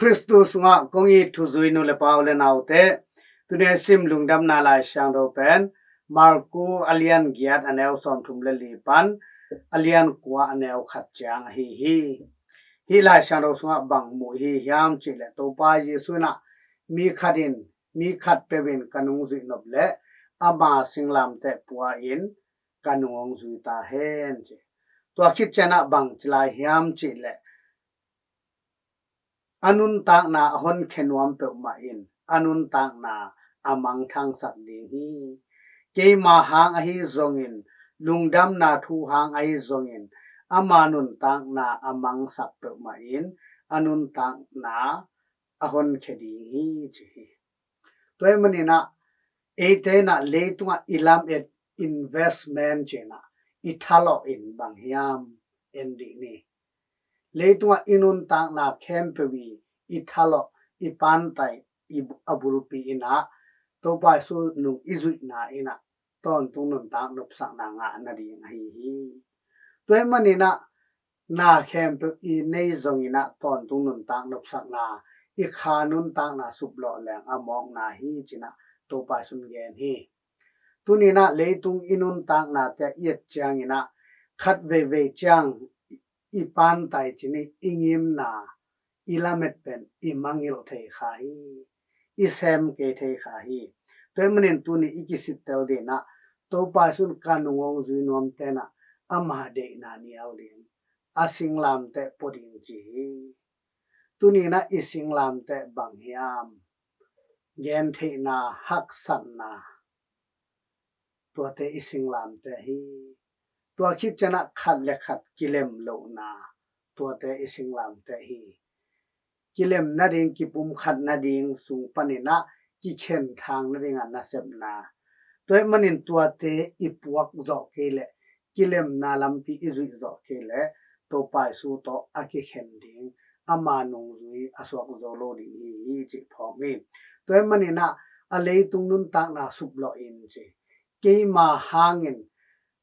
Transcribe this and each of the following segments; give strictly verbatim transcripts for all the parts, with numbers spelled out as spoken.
Khristu sungah kong it thuzui nu le pa u le naute, tuni a sim Lungdamna Lai Siangtho pen Marku a lian giat a neu sawmthum le li pan a lian kua a neu khat ciang ahi hi. Hih Lai Siangtho sungah bang mu hi hiam cih leh Topa Jesu in ah mi khat in, mi khat peuh in ka nung zuih nop leh ama singlamteh pua in ka nung hong zui ta hen ci. Tua khit ciangin ah bang ci lai hiam cih leh a nuntakna a honkhia nuam peuhmah in a nuntakna a mangthangsak ding hi. Keima hang ahi zongin, lungdamna thu hang ahi zongin, ama nuntakna a mangsak peuhmah in a nuntakna a honkhia ding hi ci hi. Tua ahih manin ah eite in ah leitungah i lamet investment ci-in ah i thalawh in bang hiam en dih ni. Leitungah i nuntakna khempeuh i, i thalawh, i pantai, i bu-, a bulpi in ah Topa Jesu nung i zuihna in ah tawntung nuntak nopsakna ngah nading ahi hi. Tua ahih manin ah na khempeuh i nei zongin ah tawntung nuntak nopsakna, i kha nuntakna suplawh leng a mawkna hi ci-in ah Topa Jesu in gen hi. Tuni in ah leitung i nuntaknate ah i et ciangin ah khat veivei ciang i pantai ci-in i ngimna, i lamet pen i mangngilh thei kha hi, i sem kei thei kha hi. Tua ahih manin tuni i kisittel ding in ah Topa Jesu in ka nung hong zui nuamte in ah ama deihna nial ding, a singlamteh pua ding ci hi. Tuni in ah i singlamteh bang hiam? Gentheihna, haksatna, tuate i singlamteh hi. Tua khit ciangin ah khat le khat kilem lohna, tuate i singlamteh hi. Kilem nading, kipumkhat nading sung panin ah kikhen thang nading a nasepna. Tua ahih manin tuate i puak zawh kei leh, kilemna lampi i zuih zawh kei leh Topa Jesu tawh a kikhen ding, ama nungzui a suak zo lo ding hi, hi cih phawk ni. Tua ahih manin ah a leitung nuntakna suplawh in ci. Keima hangin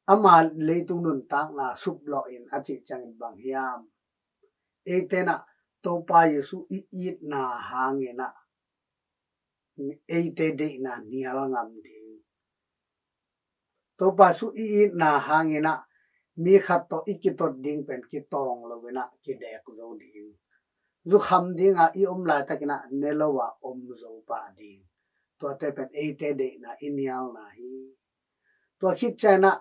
ama leitung nuntakna suplawh in a cih ciangin bang hiam? Eite in ah Topa Jesu i itna hangin ah eite deihna nial ngam ding. Topa Jesu i itna hangin ah mi khat tawh i kitot ding pen kitawng lo in ah kidek zo ding. Zukham ding a i om laitakin ah ne lo a om zo pah ding. Tuate pen eite deihna i nialna hi. Tua khit ciangin ah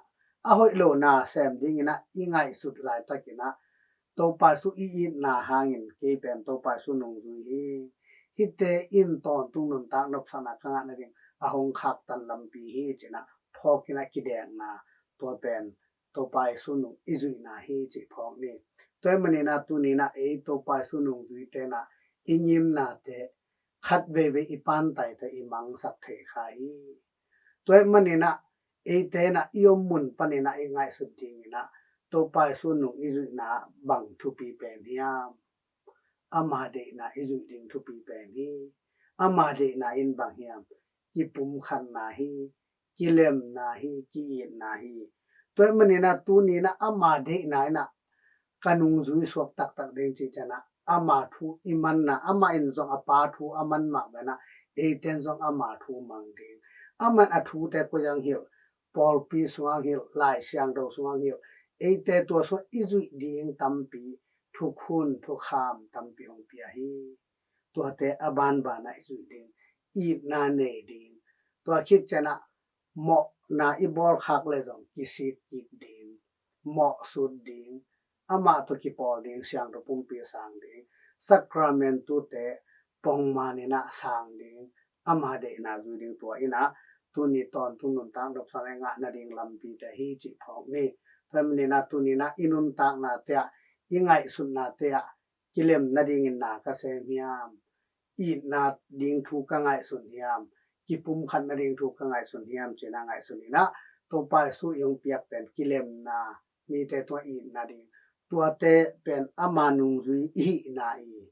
a hoih lo na sem dingin ah i ngaihsut laitakin ah Topa Jesu i itna hangin kei pen Topa Jesu nungzui hi. Hihte in tawntung nuntak nopsakna ka ngah nading a hong khaktan lampi hi ci-in ah phawk in ah kidekna, tua pen Topa Jesu nung i zuihna hi cih phawk ni. Tua ahih manin ah tuni in ah ei Topa Jesu nungzuite in ah i ngimnate khat veivei i pantaite i mangsak thei kha hi. Tua ahih manin ah eite in ah i om mun panin ah i ngaihsut dingin ah Topa Jesu nung i zuihna bang thupi pen hiam? Ama deihna i zuih ding thupi pen hi. Ama deihna in bang hiam? Kipumkhatna hi, kilemna hi, ki-itna hi. Tua ahih manin ah tuni in ah ama deihna in ah ka nungzui suak taktak ding cih ciangin ah ama thu i manna, amah in zong a Pa thu a man mah bangin ah eite in zong ama thu mang ding. Amah in a thute koi ah hong hilh, pawlpi sungah hong hilh, Lai Siangtho sungah hong hilh, eite tua sungah i zuih ding tampi, thukhun thukham tampi hong pia hi. Tuate a banban ah i zuih ding, itna nei ding. Tua khit ciangin ah mawhna i bawl khak leh zong kisik kik ding, mawh sut ding, amah tawh kipawl ding, siangtho pumpi sang ding, sakramentute pongman in ah sang ding, ama deihna zui ding, tua in ah tuni tawntung nuntak nopsakna i ngah nading lampite hi cih phawk ni. Tua ahih manin ah tuni in ah i nuntaknate ah, i ngaihsutnate ah kilem nadingin na ka sem hiam? Itna ding thu ka ngaihsun hiam? Kipumkhat nading thu ka ngaihsun hiam? Ci-in ah ngaihsun in ah Topa Jesu i hong piak pen kilemna, mite tungah itna ding, tuate pen ama nungzui i hihna i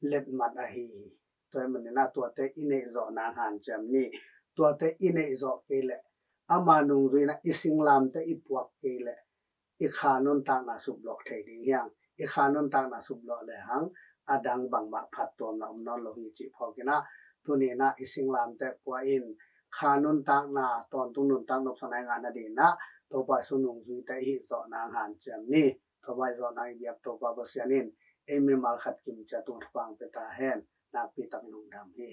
letmat ahi hi. Tua ahih manin ah tuate i neih zawh nang hanciam ni. Tuate i neih zawh kei leh, ama nungzui in ah i singlamteh i puak kei leh, i kha nuntakna suplawh thei ding hi hang. I kha nuntakna suplawh le hang a dang bangmah phattuamna om nawn lo hi cih phawk in ah, tuni in ah i singlamteh pua in kha nuntakna, tawntung nuntak nopsakna i ngah nadingin ah Topa Jesu nungzuite i hih zawh nang hanciam ni. Topa i zawh nang i biak Topa Pasian in ei mimal khat kim ciat tung thupha pia ta hen. Nakpi takin lungdam hi.